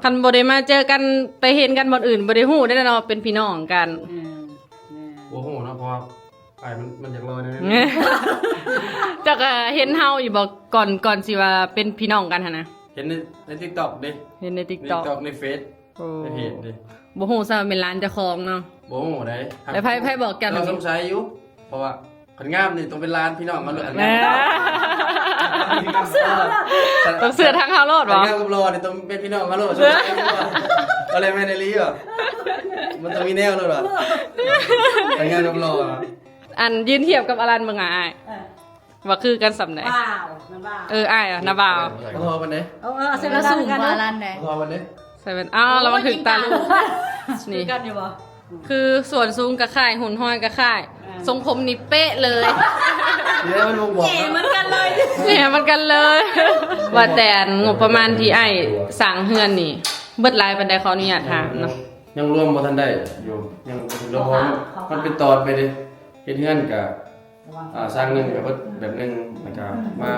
ຄັນບໍ່ໄດ້ມາເຈີກັນ ໄປເຫັນກັນບ່ອນອື່ນ ບໍ່ໄດ້ຮູ້ເດ້ເນາະ ເປັນພີ່ນ້ອງກັນ. ແມ່ນ ແມ່ນ ບໍ່ຮູ້ເນາະ ເພາະວ່າອ້າຍມັນ ມັນຢາກຫຼໍ່ແນວນັ້ນ. ເຈົ້າກໍເຫັນເຮົາຢູ່ບໍ່ ກ່ອນ ກ່ອນຊິວ່າເປັນພີ່ນ້ອງກັນຫັ້ນນະ? ເຫັນໃນ ໃນຕິກຕັອກເດ້ ເຫັນໃນຕິກຕັອກ ໃນເຟສ ໂອ້ ໃນເພຈເດ້. ບໍ່ຮູ້ຊ້ຳວ່າແມ່ນຫຼານເຈົ້າຂອງເນາະ. ບໍ່ຮູ້ໃດ໋. ແລ້ວໃຜ ໃຜບອກເຈົ້າ? ເຮົາສົງໄສຢູ່ ເພາະວ່າຄັນງາມນີ້ຕ້ອງເປັນຫຼານພີ່ນ້ອງເຮົາໂລດ. ຕ້ອງເຊື່ອ ຕ້ອງເຊື່ອທາງເຮົາໂລດບໍ? ຄັນງາມກັບຫຼໍ່ນີ້ຕ້ອງເປັນພີ່ນ້ອງເຮົາໂລດ. ເອີ ບໍ່ແມ່ນອີ່ຫຼີບໍ? ມັນຕ້ອງມີແນວໂລດບໍ? ຄັນງາມກັບຫຼໍ່ ອັນຢືນທຽບກັບອາລັນເບິ່ງ ອ້າຍ ເອີ ວ່າຄືກັນສ່ຳໃດ? ບ່າວ ນະບ່າວ. ເອີ ອ້າຍນະບ່າວ. ບໍ່ທໍ່ປານໃດ? ເອີ ເອີ ໃສ່ແວ່ນຕາຄືກັນເນາະ. ບໍ່ທໍ່ປານໃດ? ໃສ່ແວ່ນ ອ້າວ ລະວັງຖືກຕາລູກ. ນີ້ ຄືກັນຢູ່ບໍ່? ຄືສ່ວນສູງກໍຄ້າຍ ຫຸ່ນຫ້ອຍກໍຄ້າຍ ອ່າ ຊົງຜົມນີ້ເປະເລີຍ. ແຍ່ມັນກັນເລີຍ ແຍ່ມັນກັນເລີຍ. ວ່າແຕ່ງົບປະມານທີ່ອ້າຍສ້າງເຮືອນນີ້ ເບິດຫຼາຍປານໃດ? ຂໍອະນຸຍາດຖາມເນາະ. ຍັງລວມບໍ່ທັນໄດ້ຢູ່ ຍັງບໍ່ທັນລວມ ເພາະວ່າມັນເປັນຕອນໄປເດ້. ເຮັດເຮືອນກໍ ອ່າ ສ້າງໜຶ່ງກໍເບິດແບບໜຶ່ງ ແລ້ວກໍມາ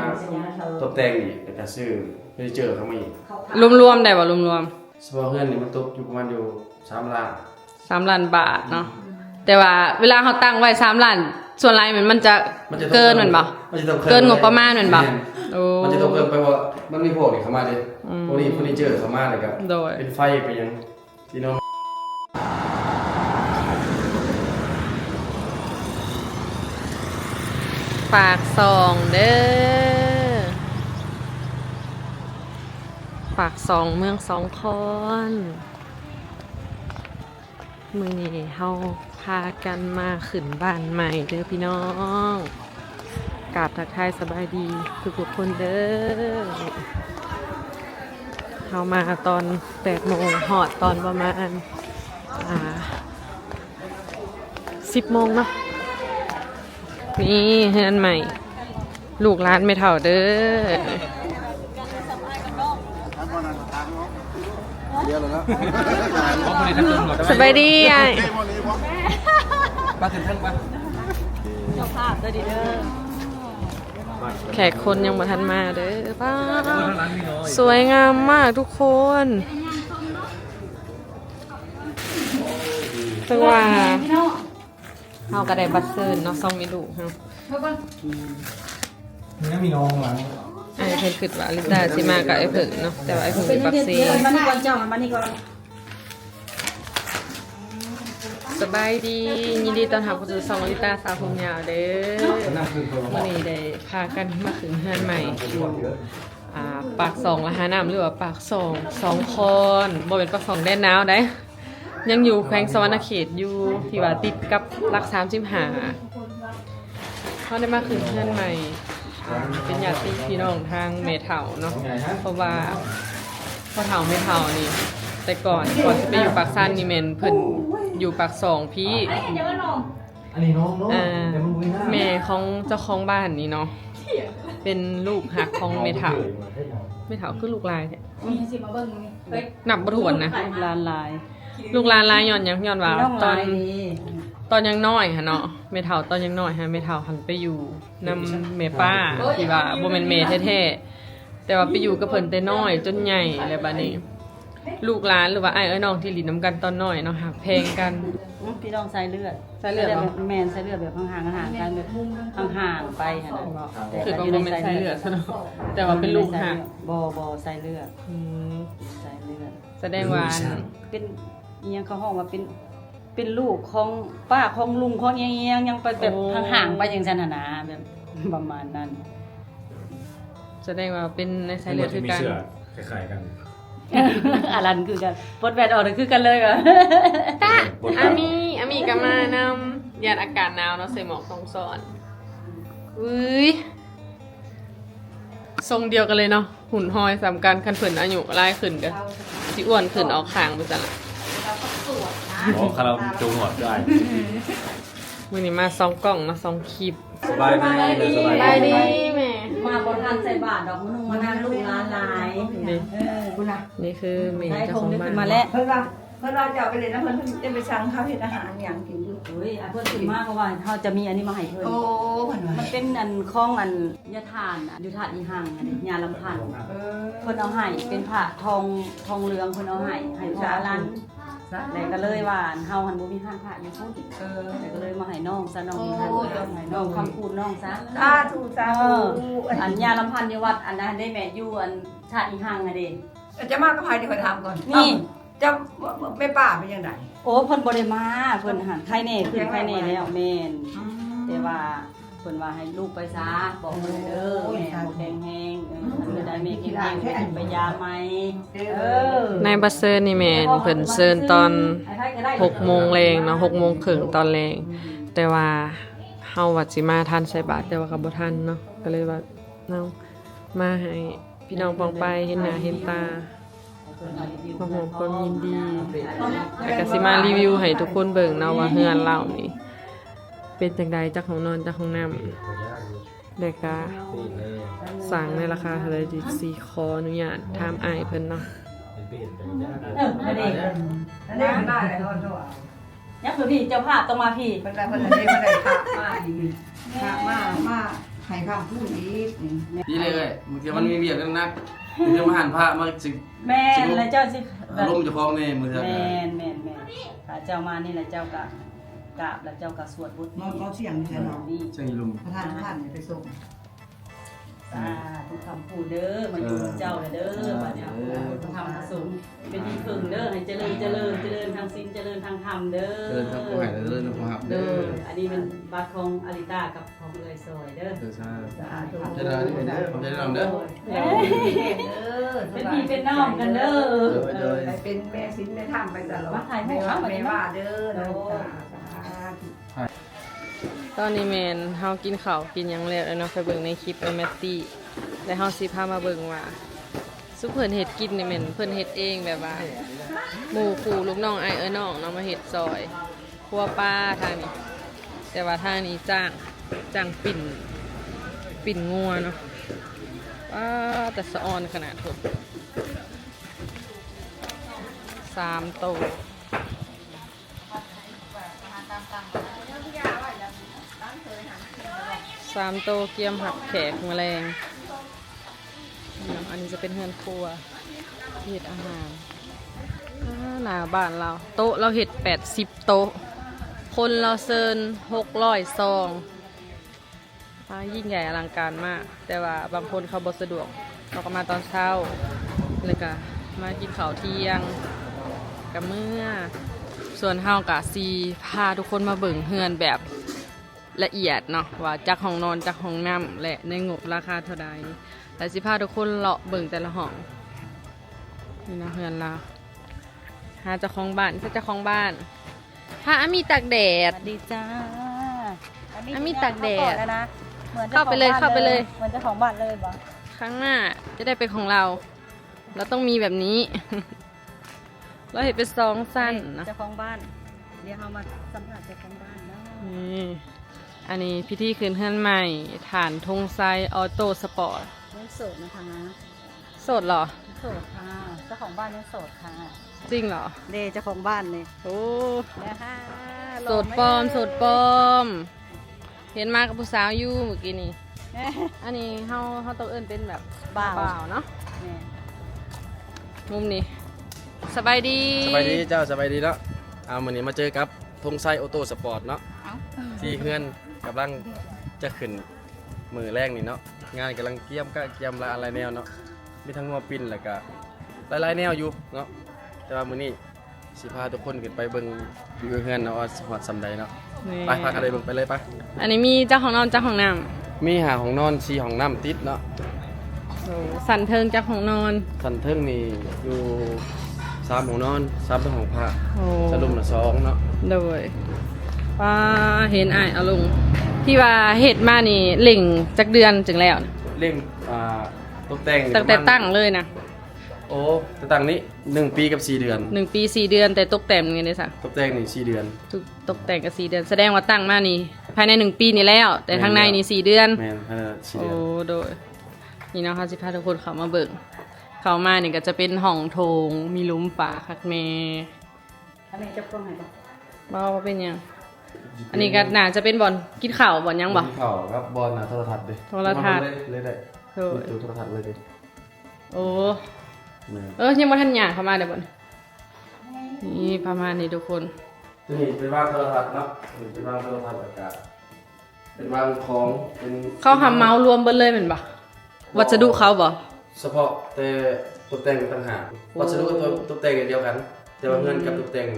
ຕົບແຕ່ງອີກ ແລ້ວກໍຊື້ເຟີນີເຈີເຂົ້າມາອີກ. ລວມໆໄດ້ບໍ່? ລວມໆ ສະເພາະເຮືອນນີ້ມັນຕົກຢູ່ປະມານຢູ່ສາມລ້ານ ສາມລ້ານບາດເນາະ. ແຕ່ວ່າເວລາເຮົາຕັ້ງໄວ້ສາມລ້ານ ສ່ວນຫຼາຍມັນ ມັນຈະ ມັນຈະເກີນແມ່ນບໍ່? ມັນຈະຕ້ອງເກີນ ເກີນງົບປະມານແມ່ນບໍ່? ແມ່ນ ໂອ້ ມັນຈະຕ້ອງເພີ່ມໄປ ເພາະວ່າມັນມີພວກນີ້ເຂົ້າມາເດ້. ອືມ ພວກນີ້ ເຟີນີເຈີເຂົ້າມາ ແລ້ວກໍ ໂດຍ ເປັນໄຟເປັນຫຍັງ. ພີ່ນ້ອງ ປາກຊ່ອງເດີ້ ປາກຊ່ອງເມືອງສອງຄອນ. ມື້ນີ້ເຮົາພາກັນມາຂຶ້ນບ້ານໃໝ່ເດີ້ພີ່ນ້ອງ. ກາບທັກທາຍສະບາຍດີທຸກໆຄົນເດີ້. ເຮົາມາຕອນແປດໂມງ ຮອດຕອນປະມານ ອ່າ ສິບໂມງເນາະ. ນີ້ເຮືອນໃໝ່ ລູກຫຼານແມ່ເຖົ້າເດີ້. ສະບາຍດີອ້າຍ. ປາຂຶ້ນເທິງປະ ເຈົ້າພາບເດີ້ດີເດີ້. ແຂກຄົນຍັງບໍ່ທັນມາເດີ້. ປ້າ ສວຍງາມມາກທຸກຄົນ. ແຕ່ວ່າ ເຮົາກໍໄດ້ບັດເຊີນເນາະ ສອງແມ່ລູກເຮົາ. ມັນຍັງມີນ້ອງຫຼັງ. ອ້າຍເພິ່ນຄິດວ່າລິຕາຊິມາກັບອ້າຍເພິ່ນເນາະ ແຕ່ວ່າອ້າຍເພິ່ນຢູ່ປາກເຊ. ມານີ້ກ່ອນເຈົ້າ ມານີ້ກ່ອນ. ສະບາຍດີ ຍິນດີຕ້ອນຮັບເຂົ້າສູ່ຊ່ອງລິຕາສາວຜົມຍາວເດີ້. ມື້ນີ້ໄດ້ພາກັນມາຂຶ້ນເຮືອນໃໝ່ຢູ່ ອ່າ ປາກຊ່ອງລະຫານ້ຳ ຫຼືວ່າປາກຊ່ອງສອງຄອນ ບໍ່ແມ່ນປາກຊ່ອງແດນໜາວໃດ. ຍັງຢູ່ແຂວງສະຫວັນນະເຂດຢູ່ ທີ່ວ່າຕິດກັບຫຼັກສາມສິບຫ້າ. ເຮົາໄດ້ມາຂຶ້ນເຮືອນໃໝ່ ອ່າ ເປັນຍາດຕິພີ່ນ້ອງທາງແມ່ເຖົ້າເນາະ ເພາະວ່າພໍ່ເຖົ້າແມ່ເຖົ້ານີ້ ແຕ່ກ່ອນ ກ່ອນຊິໄປຢູ່ປາກຊັນນີ້ແມ່ນເພິ່ນຢູ່ປາກຊ່ອງພີ້. ອັນນີ້ນ້ອງເນາະ ອ່າ ແມ່ຂອງເຈົ້າຂອງບ້ານນີ້ເນາະ ເປັນລູກຮັກຂອງແມ່ເຖົ້າ. ແມ່ເຖົ້າຄືລູກຫຼາຍແທ້. ນັບບໍ່ຖ້ວນນະ. ລູກຫຼານຫຼາຍ. ລູກຫຼານຫຼາຍຍ້ອນຫຍັງ? ຍ້ອນວ່າຕອນ ຕອນຍັງນ້ອຍຫັ້ນເນາະ ແມ່ເຖົ້າຕອນຍັງນ້ອຍຫັ້ນ ແມ່ເຖົ້າຫັ້ນໄປຢູ່ນຳແມ່ປ້າ ທີ່ວ່າບໍ່ແມ່ນແມ່ແທ້ໆ ແຕ່ວ່າໄປຢູ່ກັບເພິ່ນແຕ່ນ້ອຍຈົນໃຫຍ່ ແລ້ວບາດນີ້ ລູກຫຼານ ຫຼືວ່າອ້າຍເອື້ອຍນ້ອງທີ່ຫຼິ້ນນຳກັນຕອນນ້ອຍເນາະ ຮັກແພງກັນ. ອືມ ພີ່ນ້ອງສາຍເລືອດ. ສາຍເລືອດເນາະ. ແມ່ນ ສາຍເລືອດແບບຫ່າງໆ ຫ່າງໆກັນ ແບບຫ່າງໆໄປຫັ້ນນະ. ແຕ່ ຄືວ່າບໍ່ແມ່ນສາຍເລືອດຊະເນາະ ແຕ່ວ່າເປັນລູກຮັກ. ບໍ່ ບໍ່ ສາຍເລືອດ. ອືມ ສາຍເລືອດ. ສະແດງວ່າ ເປັນອີ່ຫຍັງ ເຂົາຮ້ອງວ່າເປັນ ເປັນລູກຂອງປ້າ ຂອງລຸງ ຂອງອີ່ຫຍັງ ອີ່ຫຍັງ ຍັງໄປແບບ ໂອ້ ຫ່າງໆໄປຈັ່ງຊັ້ນຫັ້ນນະ ແບບປະມານນັ້ນ. ສະແດງວ່າເປັນໃນສາຍເລືອດຄືກັນ. ມີເຊື້ອຄ້າຍໆກັນ. ອາລັນຄືກັນ ປົດແວ່ນອອກ ຄືກັນເລີຍວ່າ. ຕາ ອາມີ ອາມີກໍມານຳ ຢ້ານອາກາດໜາວເນາະ ໃສ່ໝວກຕ້ອງຊ້ອນ. ເອີຍ ຊົງດຽວກັນເລີຍເນາະ ຫຸ່ນຫ້ອຍສ່ຳກັນ. ຄັນເພິ່ນອາຍຸຫຼາຍຂຶ້ນກໍຊິອ້ວນຂຶ້ນອອກຂ້າງໄປຊັ້ນລະ. ໂອ້ ຄາລາວໂຈງຫວດດ້ວຍ. ມື້ນີ້ມາສອງກ້ອງ ມາສອງຄລິບ. ສະບາຍດີ ສະບາຍດີ ສະບາຍດີແມ່. ມາບໍ່ທັນໃສ່ບາດດອກ ມານຸ່ງມານັ່ງ ລູກຫຼານຫຼາຍ. ນີ້ ເອີ ພຸ້ນນະ ນີ້ຄືແມ່ເຈົ້າຂອງບ້ານ. ເພິ່ນວ່າ ເພິ່ນວ່າຈະເອົາໄປເລີຍນະ ເພິ່ນ ເພິ່ນຈະໄປສັ່ງເຂົາເຮັດອາຫານຫຍັງກິນຢູ່. ໂອ້ຍ ອາ ເພິ່ນຊື້ມາ ເພາະວ່າເຮົາຈະມີອັນນີ້ມາໃຫ້ເພິ່ນ. ໂອ້ ເພິ່ນວ່າ ມັນເປັນອັນຂອງອັນຍາທ່ານ ຢູ່ທາດອີ່ຮັ່ງ ຍາລຳພັນ. ເອີ ເພິ່ນເອົາໃຫ້ ເປັນພະທອງ ທອງເຫຼືອງ ເພິ່ນເອົາໃຫ້ ໃຫ້ພະອາລັນ. ແລ້ວກໍເລີຍວ່າ ເຮົາຫັ້ນບໍ່ມີຮ້ານພະຢູ່ພຸ້ນ ເອີ ແລ້ວກໍເລີຍມາໃຫ້ນ້ອງຊະ ນ້ອງມີຮ້ານພະ ໃຫ້ນ້ອງຄຳຄູນນ້ອງຊະ. ສາທຸ ສາທຸ. ເອີ ອັນຍາລຳພັນຢູ່ວັດອັນນັ້ນເດ້ແມ່ ຢູ່ອັນທາດອີ່ຮັ່ງຫັ້ນເດ້. ເຈົ້າມາກັບໃຜ ດຽວຂ້ອຍຖາມກ່ອນ. ນີ້ ເຈົ້າ ແມ່ປ້າເປັນຈັ່ງໃດ? ໂອ້ ເພິ່ນບໍ່ໄດ້ມາ ເພິ່ນຫັ້ນໄຄແນ່ ຂຶ້ນໄຄແນ່ແລ້ວ. ແມ່ນ ອືມ ແຕ່ວ່າ ເພິ່ນວ່າໃຫ້ລູກໄປຊະ ບອກເພິ່ນເດີ. ໂອ້ຍ ແມ່ບໍ່ແຂງແຮງ ເອີ ຄັນເມື່ອໃດແມ່ແຂງແຮງ ແມ່ຈະໄປຢາມໃໝ່. ເອີ ໃນບັດເຊີນນີ້ແມ່ນເພິ່ນເຊີນຕອນຫົກໂມງແລງເນາະ ຫົກໂມງເຄິ່ງຕອນແລງ. ແຕ່ວ່າເຮົາວ່າຊິມາທັນໃສ່ບາດ ແຕ່ວ່າກໍບໍ່ທັນເນາະ ກໍເລີຍວ່າ ເອົາ ມາໃຫ້ພີ່ນ້ອງປ້ອງປາຍເຫັນໜ້າເຫັນຕາ. ມາຮ່ວມຄວາມຍິນດີ ແລ້ວກະຊິມາຣີວິວໃຫ້ທຸກຄົນເບິ່ງເນາະວ່າເຮືອນລາວນີ້ເປັນຈັ່ງໃດ ຈັກຫ້ອງນອນ ຈັກຫ້ອງນ້ຳ ແລ້ວກະສ້າງໃນລາຄາເທົ່າໃດ ຊິຂໍອະນຸຍາດຖາມອ້າຍເພິ່ນເນາະ. ເອີ ອັນນີ້ ອັນນີ້ ຍັບມາພີ້ ເຈົ້າພາບຕ້ອງມາພີ້. ເພິ່ນວ່າເພິ່ນໄດ້ ເພິ່ນໄດ້ພະມາອີກ ພະມາ ມາໃຫ້ຄຳຄູນອີກ. ດີເລີຍ ບາງເທື່ອມັນມີວຽກໜັກ ເຈົ້າມາຫັນພະມາຊິ. ແມ່ນ ຊິແລ້ວເຈົ້າຊິ ອາລົມເຈົ້າຂອງແດ່ ບາງເທື່ອ. ແມ່ນ ແມ່ນ ແມ່ນ. ຖ້າເຈົ້າມານີ້ແລ້ວເຈົ້າກະກາບ ແລ້ວເຈົ້າກະສວດບົດນີ້. ນອນ ນອນສຽງຢູ່ໃສເນາະ? ນີ້ ສຽງຢູ່ລຸ່ມ. ປະທານ ປະທານໄປສົ່ງ. ສາທຸຄຳຄູນເດີ ມາຢູ່ນຳເຈົ້າແລ້ວເດີ. ບັດນີ້ ເອີ ພະທຳພະສົງເປັນທີ່ເພິ່ງເດີ ໃຫ້ຈະເລີນ ຈະເລີນ ຈະເລີນທາງສິນ ຈະເລີນທາງທຳເດີ. ຈະເລີນທັງຜູ້ໃຫ້ ແລະ ຈະເລີນທັງຜູ້ຮັບເດີ. ໂດຍ ອັນນີ້ແມ່ນບັດຂອງອາລິຕາກັບຂອງເອື້ອຍຊອຍເດີ. ເອີ ສາທຸ ສາທຸ. ເປັນພີ່ເປັນນ້ອງກັນເດີ. ໂດຍ ໂດຍ ໃຫ້ເປັນແມ່ສິນແມ່ທຳໄປຕະຫຼອດ. ມາຖ່າຍຮູບ ແມ່ວ່າ ເນາະ ແມ່ວ່າເດີ. ໂດຍ ສາທຸ. ຕອນນີ້ແມ່ນເຮົາກິນເຂົ້າກິນຫຍັງແລ້ວເນາະ ໄປເບິ່ງໃນຄລິບນ້ອງແມັດຕີ້ ແລະ ເຮົາຊິພາມາເບິ່ງວ່າ ຊຸມເພິ່ນເຮັດກິນນີ້ແມ່ນເພິ່ນເຮັດເອງ ແບບວ່າໝູ່ຄູ່ລູກນ້ອງອ້າຍເອື້ອຍນ້ອງເນາະ ມາເຮັດຊ່ອຍຄົວປາທາງນີ້. ແຕ່ວ່າທາງນີ້ຈ້າງ ຈ້າງປິ່ນ ປິ່ນງົວເນາະ. ປາ ແຕ່ສະອອນຂະໜາດພຸ້ນ ສາມໂຕ. ສາມໂຕກຽມຮັບແຂກມື້ແລງ. ອັນນີ້ຈະເປັນເຮືອນຄົວທີ່ເຮັດອາຫານ. ອາ ໜ້າບ້ານລາວ ໂຕະລາວເຮັດແປດສິບໂຕະ ຄົນລາວເຊີນຫົກຮ້ອຍຊອງ. ອ່າ ຍິ່ງໃຫຍ່ອະລັງການມາກ ແຕ່ວ່າບາງຄົນເຂົາບໍ່ສະດວກ ເຂົາກໍມາຕອນເຊົ້າ ແລ້ວກໍມາກິນເຂົ້າທ່ຽງກໍເມືອ. ສ່ວນເຮົາກໍຊິພາທຸກຄົນມາເບິ່ງເຮືອນແບບລະອຽດເນາະ ວ່າຈັກຫ້ອງນອນ ຈັກຫ້ອງນ້ຳ ແລະ ໃນງົບລາຄາເທົ່າໃດ ແລະ ຊິພາທຸກຄົນເລາະເບິ່ງແຕ່ລະຫ້ອງ. ນີ້ເນາະ ເຮືອນລາວ. ຫາເຈົ້າຂອງບ້ານ ເຈົ້າຂອງບ້ານ ພາອາມີຕາກແດດ. ສະຫວັດດີຈ້າ ອາມີຕາກແດດ. ເຂົ້າໄປເລີຍ ເຂົ້າໄປເລີຍ ເໝືອນເຈົ້າຂອງບ້ານເລີຍ ເໝືອນເຈົ້າຂອງບ້ານເລີຍບໍ? ຄັ້ງໜ້າຈະໄດ້ເປັນຂອງລາວ ລາວຕ້ອງມີແບບນີ້. ລາວເຮັດເປັນສອງຊັ້ນນະ ເຈົ້າຂອງບ້ານ. ດຽວເຮົາມາສຳພາດເຈົ້າຂອງບ້ານເນາະ. ນີ້ ອັນນີ້ພິທີຂຶ້ນເຮືອນໃໝ່ ທ່ານ ທົງໄຊ ອໍໂຕ້ສະປອດ. ຍັງໂສດນະຄະ. ໂສດເຫລອ? ໂສດຄ່ະ ເຈົ້າຂອງບ້ານຍັງໂສດຄ່ະ. ຈິງເຫລອ? ເດ້ ເຈົ້າຂອງບ້ານນີ້. ໂອ້ ໂສດປອມ ໂສດປອມ. ເຫັນມາກັບຜູ້ສາວຢູ່ມື້ກີ້ນີ້. ອັນນີ້ເຮົາ ເຮົາຕ້ອງເອີ້ນເປັນແບບບ່າວ ບ່າວເນາະ. ແມ່ນ ມຸມນີ້. ສະບາຍດີ ສະບາຍດີເຈົ້າ ສະບາຍດີເນາະ. ເອົາ ມື້ນີ້ມາເຈີກັບ ທົງໄຊ ອໍໂຕ້ສະປອດເນາະ ເອົ້າ ທີ່ເຮືອນກຳລັງຈະຂຶ້ນມື້ແລງນີ້ເນາະ. ງານກຳລັງກຽມກະກຽມຫຼາຍແນວເນາະ ມີທັງງົວປິ່ນ ແລ້ວກະຫຼາຍໆແນວຢູ່ເນາະ. ແຕ່ວ່າມື້ນີ້ຊິພາທຸກຄົນຂຶ້ນໄປເບິ່ງວິວເຮືອນເນາະ ວ່າຊິຮອດສ່ຳໃດເນາະ. ນີ້ ໄປ ພາກັນໄປເບິ່ງ ໄປເລີຍ ໄປ. ອັນນີ້ມີຈັກຫ້ອງນອນ ຈັກຫ້ອງນ້ຳ? ມີຫ້າຫ້ອງນອນ ສີ່ຫ້ອງນ້ຳຕິດເນາະ. ໂອ້ ຊັ້ນເທິງຈັກຫ້ອງນອນ? ຊັ້ນເທິງນີ້ຢູ່ສາມຫ້ອງນອນ ສາມເປັນຫ້ອງພະ. ໂອ້ ຊັ້ນລຸ່ມລະສອງເນາະ. ໂດຍ ວ່າເຫັນອ້າຍເອົາລົງ ທີ່ວ່າເຮັດມານີ້ເລັ່ງຈັກເດືອນຈຶ່ງແລ້ວນະ? ເລັ່ງ ອ່າ ຕົກແຕ່ງ ຕັ້ງແຕ່ຕັ້ງເລີຍນະ? ໂອ້ ແຕ່ຕັ້ງນີ້ໜຶ່ງປີກັບສີ່ເດືອນ. ໜຶ່ງປີສີ່ເດືອນ ແຕ່ຕົກແຕ່ງນີ້ເດຊະ? ຕົກແຕ່ງນີ້ສີ່ເດືອນ. ຕົກ ຕົກແຕ່ງກໍສີ່ເດືອນ ສະແດງວ່າຕັ້ງມານີ້ພາຍໃນໜຶ່ງປີນີ້ແລ້ວ ແຕ່ທາງໃນນີ້ສີ່ເດືອນ. ແມ່ນ ພາຍໃນສີ່ເດືອນ. ໂອ້ ໂດຍ. ນີ້ເນາະ ເຮົາຊິພາທຸກຄົນເຂົ້າມາເບິ່ງ. ເຂົ້າມານີ້ກໍຈະເປັນຫ້ອງໂຖງ ມີຫຼຸມຝາຄັກແນ່. ແມ່ຈັບກ້ອງໃຫ້ບໍ່? ບໍ່ ບໍ່ເປັນຫຍັງ. ອັນນີ້ກໍໜ້າຈະເປັນບ່ອນກິນເຂົ້າ ບ່ອນຫຍັງບໍ່? ກິນເຂົ້າກັບບ່ອນໜ້າໂທລະທັດເດ້. ໂທລະທັດ ເລີຍ ເລີຍໄດ້. ໂດຍ ມີໂຕໂທລະທັດເລີຍເດ້. ໂອ້ ແມ່ນ. ເອີ ຍັງບໍ່ທັນຍ່າງເຂົ້າມາເດ້ບໍ່ນີ້. ນີ້ປະມານນີ້ທຸກຄົນ. ຕົວນີ້ເປັນວາງໂທລະທັດເນາະ, ເປັນວາງໂທລະທັດ ແລ້ວກະເປັນວາງຂອງ ເປັນ ເຂົາຮັບເໝົາລວມເບິດເລີຍແມ່ນບໍ່? ບໍ່ ວັດສະດຸເຂົາບໍ່? ສະເພາະແຕ່ຕົບແຕ່ງຕ່າງຫາກ. ໂອ້ ວັດສະດຸຕົບ ຕົບແຕ່ງອັນດຽວກັນ ແຕ່ວ່າເຮືອນກັບຕົບແຕ່ງ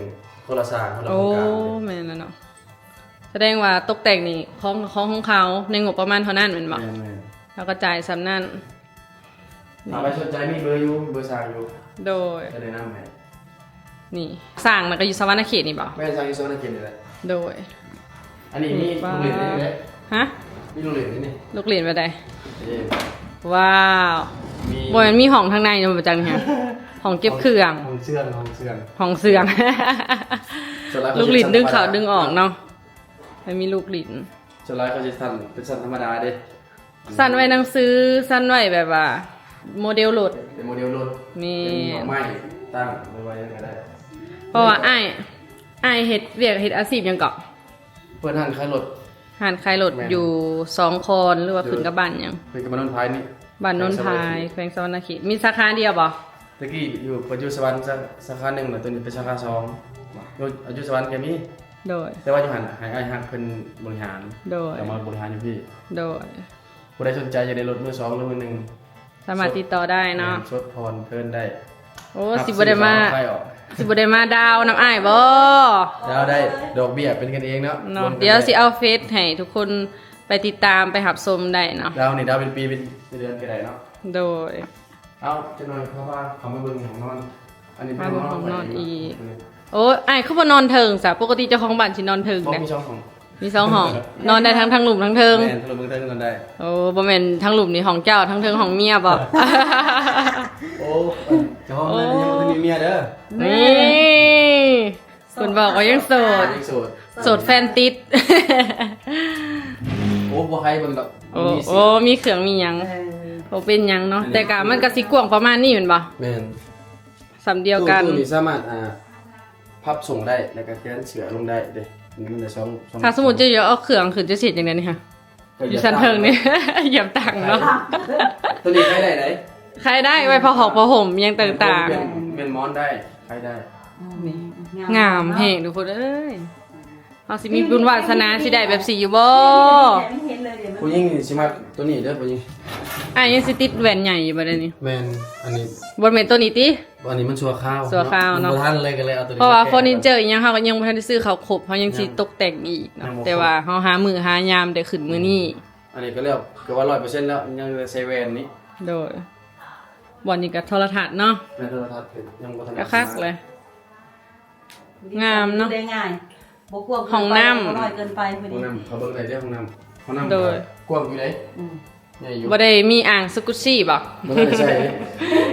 ຄົນລະສ້າງ ຄົນລະໂຄງການ. ໂອ້ ແມ່ນແລ້ວເນາະ. ສະແດງວ່າຕົບແຕ່ງນີ້ຂອງ ຂອງ ຂອງເຂົາໃນງົບປະມານເທົ່ານັ້ນແມ່ນບໍ່? ແມ່ນໆ. ເຮົາກໍຈ່າຍສ່ຳນັ້ນ. ຖ້າໃຜສົນໃຈມີເບີຢູ່ ເບີຊ່າງຢູ່. ໂດຍ ຈະແນະນຳໃຫ້. ນີ້ ສ້າງນັ້ນກໍຢູ່ສະຫວັນນະເຂດນີ້ບໍ່? ແມ່ນ ສ້າງຢູ່ສະຫວັນນະເຂດນີ້ແຫຼະ. ໂດຍ ອັນນີ້ມີ ນີ້ ລູກຫຼິ້ນນີ້ແຫຼະ. ຮະ? ມີລູກຫຼິ້ນນີ້. ລູກຫຼິ້ນແບບໃດ? ນີ້ ວ້າວ ມີ ບໍ່ແມ່ນມີຫ້ອງທາງໃນບໍ່ຈັກນີ້ຮະ? ຫ້ອງເກັບເຄື່ອງ ຫ້ອງເຊື່ອງ ຫ້ອງເຊື່ອງ ຫ້ອງເຊື່ອງ. ລູກຫຼິ້ນດຶງເຂົ້າດຶງອອກເນາະ. ໃຫ້ມີລູກຫຼິ້ນ. ສ່ວນຫຼາຍເຂົາຊິສັ່ນເປັນສັ່ນທຳມະດາເດ້. ສັ່ນໄວ້ໜັງສື ສັ່ນໄວ້ແບບວ່າໂມເດວລົດ ເປັນໂມເດວລົດ. ແມ່ນ ເປັນດອກໄມ້ຕັ້ງ ຫຼືວ່າຫຍັງກໍໄດ້. ເພາະວ່າອ້າຍ ອ້າຍເຮັດວຽກເຮັດອາຊີບຫຍັງເກາະ? ເປີດຮ້ານຂາຍລົດ. ຮ້ານຂາຍລົດ. ແມ່ນ ຢູ່ສອງຄອນ ຫຼືວ່າ ໂດຍ ຂຶ້ນກັບບ້ານຫຍັງ? ຂຶ້ນກັບບ້ານໂນນພາຍນີ້. ບ້ານໂນນພາຍ ແຂວງສະຫວັນນະເຂດ. ແມ່ນ ມີສາຂາດຽວບໍ່? ຕະກີ້ຢູ່ ເປີດຢູ່ສະຫວັນ ສາ ສາຂາໜຶ່ງ ແລ້ວຕອນນີ້ເປັນສາຂາສອງ. ຢູ່ ຢູ່ສະຫວັນກໍມີ. ໂດຍ ແຕ່ວ່າຢູ່ຫັ້ນໃຫ້ອ້າຍຮັກເພິ່ນບໍລິຫານ. ໂດຍ ກໍມາບໍລິຫານຢູ່ພີ້. ໂດຍ ຜູ້ໃດສົນໃຈຢາກໄດ້ລົດມືສອງ ຫຼືມືໜຶ່ງ ສາມາດຕິດຕໍ່ໄດ້ເນາະ. ແມ່ນ ສົດຜ່ອນເທີນໄດ້. ໂອ້ ຊິບໍ່ໄດ້ມາ ຊິບໍ່ໄດ້ມາດາວນຳອ້າຍບໍ່? ດາວໄດ້ ດອກເບ້ຍເປັນກັນເອງເນາະ. ເນາະ ດຽວຊິເອົາເຟສໃຫ້ທຸກຄົນໄປຕິດຕາມ ໄປຮັບຊົມໄດ້ເນາະ. ດາວນີ້ດາວເປັນປີເປັນເດືອນກໍໄດ້ເນາະ. ໂດຍ ເອົາ ຈັກໜ້ອຍພາ ພາເຂົ້າມາເບິ່ງຫ້ອງນອນ. ອັນນີ້ເປັນຫ້ອງນອນອີກ. ໂອ້ ອ້າຍຄືບໍ່ນອນເທິງຊະ? ປົກກະຕິເຈົ້າຂອງບ້ານຊິນອນເທິງເດ້. ມີສອງຫ້ອງ ມີສອງຫ້ອງ. ນອນໄດ້ທັງ ທັງລຸ່ມທັງເທິງ. ແມ່ນ ທັງລຸ່ມທັງເທິງນອນໄດ້. ໂອ້ ບໍ່ແມ່ນທັງລຸ່ມນີ້ຫ້ອງເຈົ້າ ທັງເທິງຫ້ອງເມຍບໍ່? ໂອ້ ເຈົ້າຂອງເຮືອນຍັງບໍ່ທັນມີເມຍເດີ. ນີ້ ເພິ່ນບອກວ່າຍັງໂສດ ຍັງໂສດ ໂສດແຟນຕິດ. ໂອ້ ບໍ່ໃຫ້ເບິ່ງດອກ. ໂອ້ ມີເສຍ ໂອ້ ມີເຄື່ອງມີຫຍັງ. ເອີ ບໍ່ເປັນຫຍັງເນາະ. ອັນນີ້ ແຕ່ກະມັນກະຊິກວ້າງປະມານນີ້ແມ່ນບໍ່? ແມ່ນ ສ່ຳດຽວກັນ. ຕູ້ນີ້ສາມາດ ອ່າ ພັບສົ່ງໄດ້ ແລ້ວກະແຂວນເສື້ອລົງໄດ້ເດ້. ມັນໄດ້ສອງ ສອງ ຖ້າສົມມຸດເຈົ້າຢາກເອົາເຄື່ອງຂຶ້ນ ເຈົ້າຊິເຮັດຈັ່ງໃດນີ້ຮະ? ຢູ່ຊັ້ນເທິງນີ້ ຢຽບຕັ່ງເນາະ. ຕົວນີ້ຂາຍໄດ້ໃດ? ຂາຍໄດ້ ໄວ້ຜ້າຫົກຜ້າຫົ່ມຫຍັງຕ່າງໆ. ແມ່ນ ແມ່ນໝອນໄດ້ ຂາຍໄດ້. ນີ້ ງາມແຮງທຸກຄົນເອີຍ. ເຮົາຊິມີບຸນວາສະໜາຊິໄດ້ແບບນີ້ຢູ່ບໍ່? ຜູ້ຍິງນີ້ຊິມັກຕົວນີ້ເດີ ຜູ້ຍິງ. ອ້າຍຍັງຊິຕິດແວ່ນໃຫຍ່ຢູ່ບໍ່ດຽວນີ້? ແມ່ນ ອັນນີ້ ບໍ່ແມ່ນຕົວນີ້ຕິ? ອັນນີ້ມັນຊົ່ວຄາວ ຊົ່ວຄາວເນາະ. ບໍ່ທັນເລີຍ ກໍເລີຍເອົາຕົວນີ້. ເພາະວ່າເຟີນີເຈີອີ່ຫຍັງເຮົາກໍຍັງບໍ່ທັນໄດ້ຊື້ເຂົ້າຄົບ ເຮົາຍັງຊິ ຍັງ ຕົກແຕ່ງອີກເນາະ. ແຕ່ວ່າເຮົາຫາມື້ຫາຍາມໄດ້ຂຶ້ນມື້ນີ້. ອັນນີ້ກໍແລ້ວ ກໍວ່າຮ້ອຍເປີເຊັນແລ້ວ ຍັງແຕ່ໃສ່ແວ່ນນີ້. ໂດຍ ບ່ອນນີ້ກໍໂທລະທັດເນາະ. ແມ່ນ ໂທລະທັດ ຍັງບໍ່ທັນ ກໍຄັກເລີຍ. ງາມເນາະ ຢູ່ໄດ້ງ່າຍ ບໍ່ກວ້າງເກີນໄປ ຫ້ອງນ້ຳ ບໍ່ນ້ອຍເກີນໄປ. ຫ້ອງນ້ຳ ເຂົາເບິ່ງໄດ້ເດ້ ຫ້ອງນ້ຳ ຫ້ອງນ້ຳ. ໂດຍ ກວ້າງຢູ່ເດ້. ອືມ ໃຫຍ່ຢູ່. ບໍ່ໄດ້ມີອ່າງຈັກກຸດຊີບໍ່? ບໍ່ໄດ້ໃສ່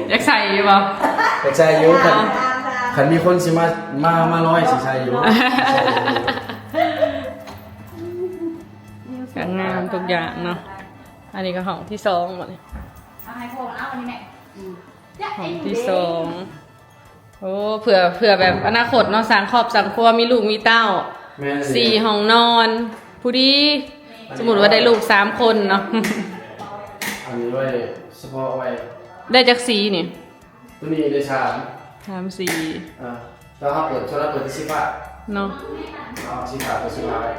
ເດ້. ຢາກໃສ່ຢູ່ບໍ່? ຢາກໃສ່ຢູ່. ຄັນ ຄັນມີຄົນຊິມາ ມາ ມາລອຍຊິໃສ່ຢູ່. ກໍງາມທຸກຢ່າງເນາະ. ອັນນີ້ກໍຫ້ອງທີສອງບໍ່ນີ້? ເອົາໃຫ້ພໍ່ເອົາອັນນີ້ແມ່. ອືມ ຫ້ອງທີສອງ. ໂອ້ ເພື່ອ ເພື່ອແບບອະນາຄົດເນາະ ສ້າງຄອບສ້າງຄົວ ມີລູກມີເຕົ້າ. ແມ່ນ ສີ່ຫ້ອງນອນ ຜູ້ດີ. ສົມມຸດວ່າໄດ້ລູກສາມຄົນເນາະ. ອັນນີ້ໄວ້ສະເພາະໄວ້. ໄດ້ຈັກສີນີ້? ຕົວນີ້ໄດ້ສາມ ສາມສີ. ອ່າ ແຕ່ເຮົາເປີດ ສ່ວນເຮົາເປີດແຕ່ສີຟ້າເນາະ. ເອົາສີຟ້າ ເປີດສີຟ້າໄວ້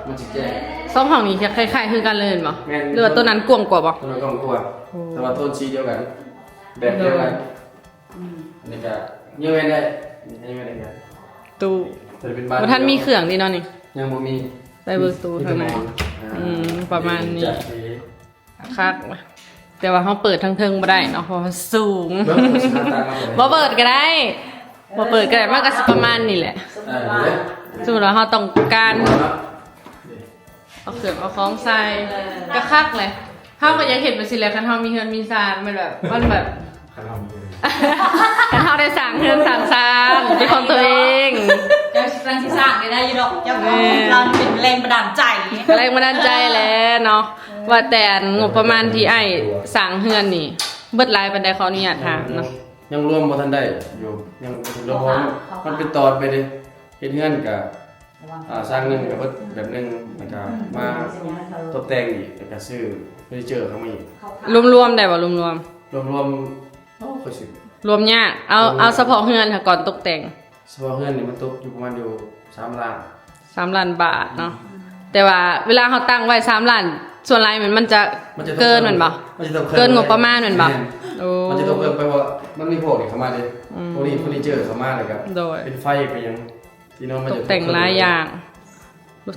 ມັນຊິແຈ້ງ. ສອງຫ້ອງນີ້ຄ້າຍໆຄືກັນເລີຍແມ່ນບໍ່? ແມ່ນ ຫຼືວ່າຕົວນັ້ນກວ້າງກວ່າບໍ່? ຕົວນັ້ນກວ້າງກວ່າ. ໂອ້ ແຕ່ວ່າໂທນສີດຽວກັນ ແບບດຽວກັນ. ໂດຍ ອືມ ອັນນີ້ກະຍັງແມ່ນໄດ້ ຍັງແມ່ນໄດ້. ຕູ້ ແຕ່ເປັນບານ ບໍ່ທັນມີເຄື່ອງຕິເນາະນີ້? ຍັງບໍ່ມີ. ໄປເບິ່ງຕູ້ທາງໃນ. ມີແຕ່ໝອນ. ອ່າ ອືມ ປະມານນີ້ ຈັດເອງ ຄັກ. ແຕ່ວ່າເຮົາເປີດທາງເທິງບໍ່ໄດ້ເນາະ ເພາະມັນສູງ. ເບິ່ງ ບໍ່ເປີດກໍໄດ້ ບໍ່ເປີດກໍໄດ້. ມັນກໍຊິປະມານນີ້ແຫຼະ. ອ່າ ນີ້ແຫຼະ. ສົມມຸດວ່າເຮົາຕ້ອງການ ເອົາເຄື່ອງເອົາຂອງໃສ່ ເອີ ກໍຄັກແຫຼະ. ເຮົາກໍຢາກເຮັດແບບຊີ້ແຫຼະ ຄັນເຮົາມີເຮືອນມີຊານ ມັນແບບ ມັນແບບ ຄັນເຮົາມີເຮືອນ ຄັນເຮົາໄດ້ສ້າງເຮືອນສ້າງຊານເປັນຂອງຕົວເອງ. ເຈົ້າກຳລັງຊິສ້າງໄດ້ຢູ່ດອກ ເຈົ້າຂອງ ແມ່ນ ເຮົາເປັນແຮງບັນດານໃຈ. ແຮງບັນດານໃຈແຫຼະເນາະ. ວ່າແຕ່ອັນງົບປະມານທີ່ອ້າຍສ້າງເຮືອນນີ້ ເບິດຫຼາຍປານໃດ? ຂໍອະນຸຍາດຖາມເນາະ. ຍັງລວມບໍ່ທັນໄດ້ຢູ່ ຍັງບໍ່ທັນລວມ ເພາະວ່າມັນເປັນຕອນໄປເດ້. ເຮັດເຮືອນກະ ອ່າ ສ້າງໜຶ່ງກະເບິດແບບໜຶ່ງ ແລ້ວກະມາຕົບແຕ່ງອີກ ແລ້ວກະຊື້ເຟີນິເຈີເຂົ້າມາອີກ. ລວມໆ ໄດ້ບໍ່? ລວມໆ ລວມໆ ໂອ້ ຂ້ອຍຊິ ລວມຍາກ. ເອົາ ລວມຍາກ ເອົາສະເພາະເຮືອນຫາກ່ອນຕົກແຕ່ງ. ສະເພາະເຮືອນນີ້ມັນຕົກຢູ່ປະມານຢູ່ສາມລ້ານ ສາມລ້ານບາດເນາະ. ແຕ່ວ່າເວລາເຮົາຕັ້ງໄວ້ສາມລ້ານ ສ່ວນຫຼາຍມັນ ມັນຈະ ມັນຈະຕ້ອງ ເກີນແມ່ນບໍ່? ມັນຈະຕ້ອງເພີ່ມ ເກີນງົບປະມານແມ່ນບໍ່? ແມ່ນ. ໂອ້ ມັນຈະຕ້ອງເພີ່ມໄປ ເພາະວ່າມັນມີພວກນີ້ເຂົ້າມາເດ້. ອືມ ພວກນີ້ເຟີນິເຈີເຂົ້າມາ ແລ້ວກະ ໂດຍ ເປັນໄຟເປັນຫຍັງ ທີ່ເນາະ ມັນຈະຕ້ອງເພີ່ມ ຕົກແຕ່ງຫຼາຍຢ່າງ.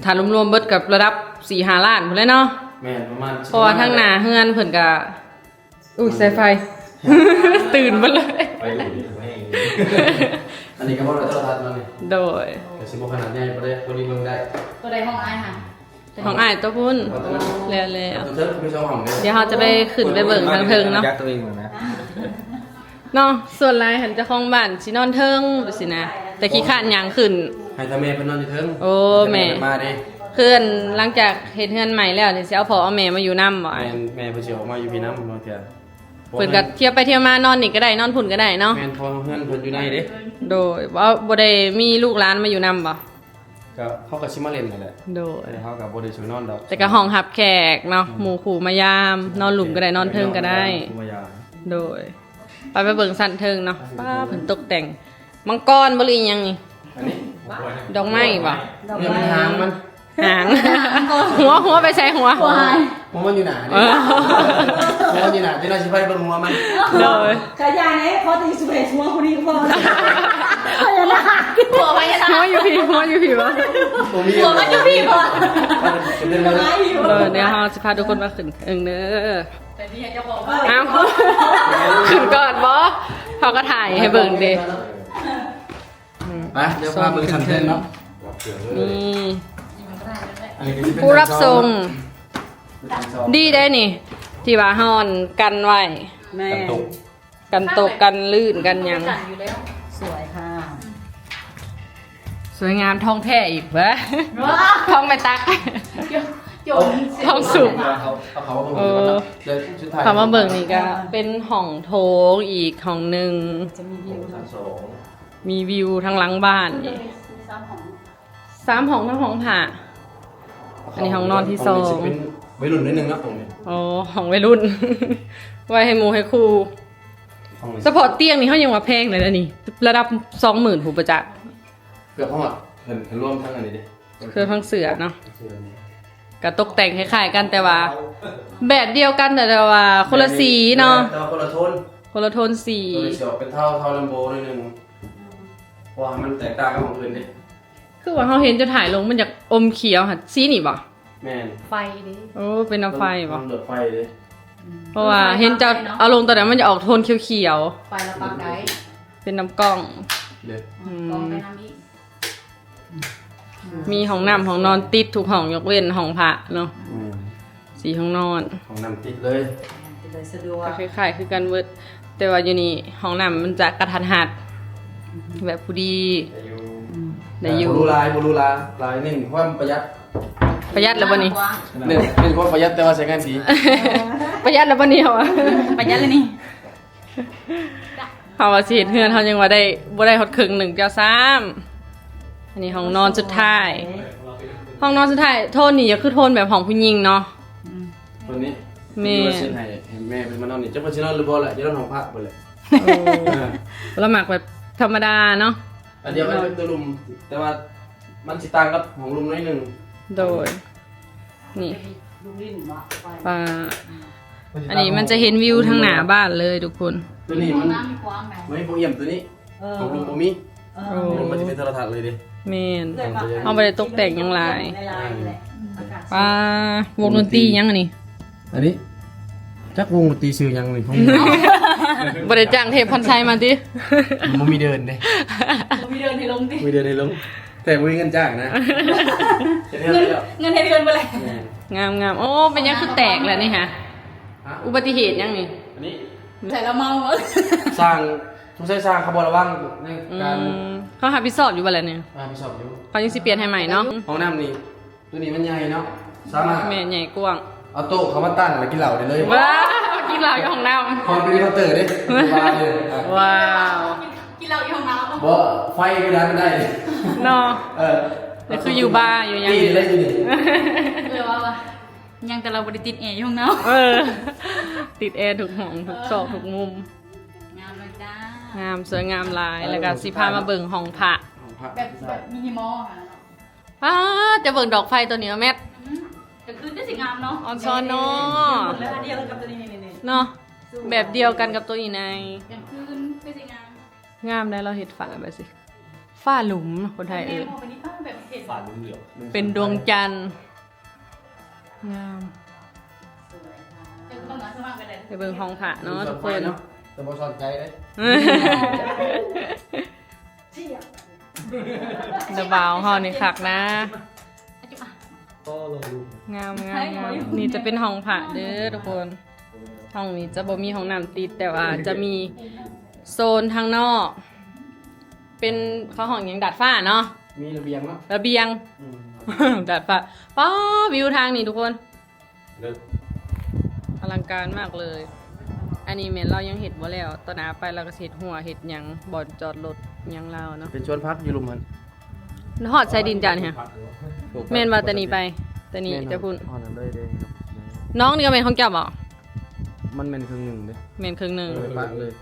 ຖ້າລວມໆ ເບິດກະລະດັບສີ່ຫ້າລ້ານພຸ້ນແຫຼະເນາະ. ແມ່ນ ປະມານ ເພາະວ່າທາງໜ້າເຮືອນເພິ່ນກະ ອຸ້ຍ ສາຍໄຟ ຕື່ນເບິດເລີຍ. ໄຟດູດ ໄຟດູດ ອັນນີ້ກະບໍ່ໄດ້ໂທລະທັດເນາະນີ້. ໂດຍ ກະຊິບໍ່ຂະໜາດໃຫຍ່ປານໃດ ພໍດີເບິ່ງໄດ້. ໂຕໃດຫ້ອງອ້າຍຫະ? ຂອງອ້າຍໂຕພຸ້ນ. ແລ້ວໆ ເທິງມີສອງຫ້ອງເດ້. ດຽວເຮົາຈະໄປຂຶ້ນໄປເບິ່ງທາງເທິງເນາະ. ຈັກໂຕເອງນະ ເນາະ. ສ່ວນຫຼາຍຫັ້ນເຈົ້າຂອງບ້ານຊິນອນເທິງ ຈັ່ງຊີ້ນະ ແຕ່ຂີ້ຄ້ານຍ່າງຂຶ້ນ. ໃຫ້ແຕ່ແມ່ເພິ່ນນອນຢູ່ເທິງ. ໂອ້ ແມ່ ແຕ່ແມ່ເພິ່ນມາເດ້. ຄືຫຼັງຈາກເຮັດເຮືອນໃໝ່ແລ້ວນີ້ ຊິເອົາພໍ່ເອົາແມ່ມາຢູ່ນຳບໍ່? ແມ່ນ ແມ່ເພິ່ນຊິອອກມາຢູ່ພີ້ນຳບາງເທື່ອ. ເພິ່ນກະທຽວໄປທຽວມາ ນອນນີ້ກະໄດ້ ນອນພຸ້ນກະໄດ້ເນາະ. ແມ່ນ ເພາະເຮືອນເພິ່ນຢູ່ໃນເດ້. ໂດຍ ບໍ່ ບໍ່ໄດ້ມີລູກຫຼານມາຢູ່ນຳບໍ່? ກະ ເຂົາກະຊິມາຫຼິ້ນຫັ້ນແຫຼະ. ໂດຍ ແຕ່ເຮົາກະບໍ່ໄດ້ຊ່ວຍນອນດອກ ແຕ່ກະຫ້ອງຮັບແຂກເນາະ. ອືມ ໝູ່ຄູ່ມາຢາມ ນອນລຸ່ມກະໄດ້ ນອນເທິງກະໄດ້. ໂດຍ ໄປ ໄປເບິ່ງຊັ້ນເທິງເນາະ. ປ້າ ເພິ່ນຕົກແຕ່ງ ມັງກອນບໍ່ ຫຼືອີ່ຫຍັງນີ້? ອັນນີ້ ດອກໄມ້ບໍ່? ດອກໄມ້ ນີ້ມັນຫາງມັນ ຫາງ ຫົວ ຫົວໄປໃສ ຫົວ? ຫົວຫາຍ ຫົວມັນຢູ່ໜ້າເດ້. ເອີ ຫົວມັນຢູ່ໜ້າ ຈັກໜ້ອຍຊິໄປເບິ່ງຫົວມັນ. ໂດຍ ກະຢ່າແດ່ ຂໍແຕ່ຊິໄປຫົວຜູ້ນີ້ພໍ. ພະຍານາກ ຫົວພະຍານາກ ຫົວຢູ່ພີ້ ຫົວຢູ່ພີ້ບໍ່? ບໍ່ມີ ຫົວມັນຢູ່ພີ້ບໍ່? ເປັນເລື່ອງ ດອກໄມ້ຢູ່. ໂດຍ ດຽວເຮົາຊິພາທຸກຄົນມາຂຶ້ນເທິງເດີ. ແຕ່ນີ້ເຈົ້າຂອງບ້ານ ອ້າວ ຂຶ້ນກ່ອນບໍ່? ເຮົາກະຖ່າຍໃຫ້ເບິ່ງເດ. ອືມ ໄປ ດຽວພາເບິ່ງຊັ້ນເທິງເນາະ. ນີ້ ອັນນີ້ກະຊິເປັນ ຜູ້ຮັບສົ່ງ ດີໄດ໋ນີ້ ທີ່ວ່າເຮົາອັນກັນໄວ້. ແມ່ນ ກັນຕົກ ກັນຕົກ ກັນລື່ນ ກັນຫຍັງ. ສວຍຄ່ະ ສວຍງາມ ທອງແທ້ອີກເວີ້ຍ ທອງແມ່ຕັກ ທອງສຸກ. ເອີ ເຂົ້າມາເບິ່ງນີ້ກະເປັນຫ້ອງໂຖງອີກຫ້ອງໜຶ່ງ ຈະມີວິວ ມີວິວທາງຫຼັງບ້ານອີກ ສາມຫ້ອງ ທັງຫ້ອງພະ. ອັນນີ້ຫ້ອງນອນທີສອງ ຫ້ອງນີ້ຊິເປັນໄວລຸ້ນໜ້ອຍໜຶ່ງເນາະຫ້ອງນີ້. ອໍ ຫ້ອງໄວລຸ້ນ ໄວ້ໃຫ້ໝູ່ໃຫ້ຄູ່. ຫ້ອງນີ້ ສະເພາະຕຽງນີ້ເຮົາຍັງວ່າແພງເລີຍນະນີ້ ລະດັບສອງໝື່ນພຸ້ນປະຈັກ ເກືອບຮອດ ເຫັນ ເຫັນລວມທັງອັນນີ້ເດ້ ເຄື່ອງທັງເສື້ອເນາະ. ເສື້ອນີ້ກະຕົກແຕ່ງຄ້າຍໆກັນ ແຕ່ວ່າແບບດຽວກັນ ແຕ່ວ່າຄົນລະສີເນາະ ແຕ່ວ່າຄົນລະໂທນ ຄົນລະໂທນສີ. ໂຕນີ້ຊິອອກເປັນເທົາ ເທົາລຳໂບໜ້ອຍໜຶ່ງ ເພາະວ່າມັນແຕກຕ່າງກັບຫ້ອງອື່ນເດ້. ຄືວ່າເຮົາເຫັນເຈົ້າຖ່າຍລົງ ມັນຢາກອົມຂຽວຫະ ສີນີ້ບໍ່? ແມ່ນ ໄຟເດ້. ໂອ້ ເປັນນຳໄຟບໍ່? ເປັນນຳໄຟເດ້. ອືມ ເພາະວ່າເຫັນເຈົ້າເອົາລົງຕອນນັ້ນ ມັນຈະອອກໂທນຂຽວໆ ໄຟລະປັບໄດ້ ເປັນນຳກ້ອງເດ້. ອືມ ກ້ອງໄປນຳອີກ. ມີຫ້ອງນ້ຳຫ້ອງນອນຕິດທຸກຫ້ອງ ຍົກເວັ້ນຫ້ອງພະເນາະ. ອືມ ສີ່ຫ້ອງນອນ ຫ້ອງນ້ຳຕິດເລີຍ ຕິດເລີຍ ສະດວກ ກະຄ້າຍໆຄືກັນເບິດ ແຕ່ວ່າຢູ່ນີ້ຫ້ອງນ້ຳມັນຈະກະທັນຫັດ ແບບພໍດີ ໄດ້ຢູ່ ອືມ ໄດ້ຢູ່. ບໍ່ຫຼູຫຼາຍ ບໍ່ຫຼູຫຼາຫຼາຍ ເນັ້ນຄວາມປະຢັດ. ປະຢັດແລ້ວບໍ່ນີ້? ເນັ້ນ ເນັ້ນຄວາມປະຢັດ ແຕ່ວ່າໃຊ້ງານດີ. ປະຢັດແລ້ວບໍ່ນີ້? ເຮົາວ່າປະຢັດແລ້ວນີ້. ເຮົາວ່າຊິເຮັດເຮືອນ ເຮົາຍັງວ່າໄດ້ ບໍ່ໄດ້ຮອດເຄິ່ງໜຶ່ງເຈົ້າຊ້ຳ. ອັນນີ້ຫ້ອງນອນສຸດທ້າຍ ຫ້ອງນອນສຸດທ້າຍ. ໂທນນີ້ກະຄືໂທນແບບຫ້ອງຜູ້ຍິງເນາະ. ອືມ ໂທນນີ້ ແມ່ນ ວ່າຊິໃຫ້ ໃຫ້ແມ່ເພິ່ນມານອນນີ້ ຈັກເພິ່ນຊິນອນຫຼືບໍ່ລະ ຢ່ານອນຫ້ອງພະພຸ້ນແຫຼະ. ໂອ້ ລະມັກແບບທຳມະດາເນາະ. ອັນດຽວກັນເປັນໂຕລຸ່ມ ແຕ່ວ່າມັນຊິຕ່າງກັບຫ້ອງລຸ່ມໜ້ອຍໜຶ່ງ. ໂດຍ ນີ້ ປະ ອັນນີ້ມັນຈະເຫັນວິວທາງໜ້າບ້ານເລີຍທຸກຄົນ. ໂຕນີ້ມັນ ມັນມີພວກອຽມໂຕນີ້ ເອີ ຂອງລຸງບໍ່ມີ. ເອີ ໂອ້ ມັນຈະເປັນໂທລະທັດເລີຍເດ້. ແມ່ນ ເຮົາບໍ່ໄດ້ຕົກແຕ່ງຫຍັງຫຼາຍ. ປະ ວົງດົນຕີຫຍັງອັນນີ້? ອັນນີ້ຈັກວົງດົນຕີຊື່ຫຍັງນີ້ ບໍ່ໄດ້ຈ້າງເທບພັນໄຊມາຕິ? ມັນບໍ່ມີເດີ່ນເດ້. ບໍ່ມີເດີ່ນໃຫ້ລົງຕິ? ບໍ່ມີເດີ່ນໃຫ້ລົງ. ແຕ່ບໍ່ມີເງິນຈ້າງນະ. ເງິນ ເງິນໃຫ້ເດືອນບໍ່ແຫຼະ. ແມ່ນ ງາມໆ. ໂອ້ ເປັນຫຍັງຄືແຕກແລ້ວນີ້ຫະ? ອຸບັດຕິເຫດຫຍັງນີ້? ອັນນີ້ ໃສ່ລະເມົາ. ຊ່າງ ສົງໄສຊ່າງເຂົາບໍ່ລະວັງໃນການ ອືມ ເຂົາຮັບຜິດຊອບຢູ່ບໍ່ແຫຼະນີ້? ຮັບຜິດຊອບຢູ່. ເຂົາຍັງຊິປ່ຽນໃຫ້ໃໝ່ເນາະ. ຫ້ອງນ້ຳນີ້ ໂຕນີ້ມັນໃຫຍ່ເນາະ ສາມາດ ແມ່ນ ໃຫຍ່ກວ້າງ. ເອົາໂຕະເຂົ້າມາຕັ້ງແລ້ວກິນເຫຼົ້າໄດ້ເລີຍ. ວ້າວ ກິນເຫຼົ້າຢູ່ຫ້ອງນ້ຳ. ເພາະມັນເປັນເຄານເຕີເດ້ ສະບາຍເລີຍ. ວ້າວ ກິນເຫຼົ້າຢູ່ຫ້ອງນ້ຳ. ບໍ່ ໄຟຢູ່ດ້ານໃດເນາະ. ເອີ ກໍຄືຢູ່ບາຢູ່ຫຍັງ ຕີໄດ້ຢູ່ນີ້. ເອີ ວ່າ ວ່າ ຍັງ ແຕ່ເຮົາບໍ່ໄດ້ຕິດແອຢູ່ຫ້ອງນ້ຳ. ເອີ ຕິດແອທຸກຫ້ອງ ທຸກຊອກ ເອີ ທຸກມຸມ. ງາມເລີຍຈ້າ ງາມ ສວຍງາມຫຼາຍ. ເອີ ແລ້ວກໍຊິພາມາເບິ່ງຫ້ອງພະ ຫ້ອງພະ ແບບ ແບບມີຫິມໍຫັ້ນນະ. ປ້າ ຈະເບິ່ງດອກໄຟຕົວນີ້ວ່າແມັດ ອືມ ກາງຄືນກໍຊິງາມເນາະ. ອອນຊອນເນາະ ແບບດຽວກັນກັບຕົວນີ້ ນີ້ໆ ເນາະ ແບບດຽວກັນກັບຕົວນີ້ໃນ ກາງຄືນກໍຊິງາມ. ງາມໄດ໋ ລາວເຮັດຝາແບບຊີ້ ຝາຫຼຸມ ຄົນໄທເອີ້ນ ແມ່ນບໍ່? ແບບນີ້ ປ້າ ແບບເຫັນຝາເຫຼືອງໆ ເປັນດວງຈັນ. ງາມ ໄປເບິ່ງຫ້ອງພະເນາະທຸກຄົນ. ແຕ່ບໍ່ສົນໃຈເດ້ ລະບ່າວເຮົານີ້ຄັກນະ. ງາມໆໆ. ນີ້ຈະເປັນຫ້ອງພະເດີທຸກຄົນ. ຫ້ອງນີ້ຈະບໍ່ມີຫ້ອງນ້ຳຕິດ ແຕ່ວ່າຈະມີໂຊນທາງນອກ ເປັນ ເຂົາຮ້ອງຫຍັງ ດາດຟ້າເນາະ. ມີລະບຽງເນາະ ລະບຽງ ອືມ ດາດຟ້າ. ປ້າ ວິວທາງນີ້ທຸກຄົນ ເລີດ ອະລັງການມາກເລີຍ. ອັນນີ້ແມ່ນລາວຍັງເຮັດບໍ່ແລ້ວ ຕໍ່ໜ້າໄປລາວກໍຊິເຮັດຮົ້ວເຮັດຫຍັງ ບ່ອນຈອດລົດຫຍັງລາວເນາະ. ເປັນສວນຜັກຢູ່ລຸ່ມຫັ້ນ. ຮອດໃສດິນເຈົ້ານີ້? ແມ່ນວ່າແຕ່ນີ້ໄປ ແຕ່ນີ້ ແມ່ນ ແຕ່ພຸ້ນ ຮອດນັ້ນເລີຍເດ້. ໜອງນີ້ກໍແມ່ນຂອງເຈົ້າບໍ່? ມັນແມ່ນເຄິ່ງໜຶ່ງເດ້. ແມ່ນເຄິ່ງໜຶ່ງ ເອີ ປະເລີຍ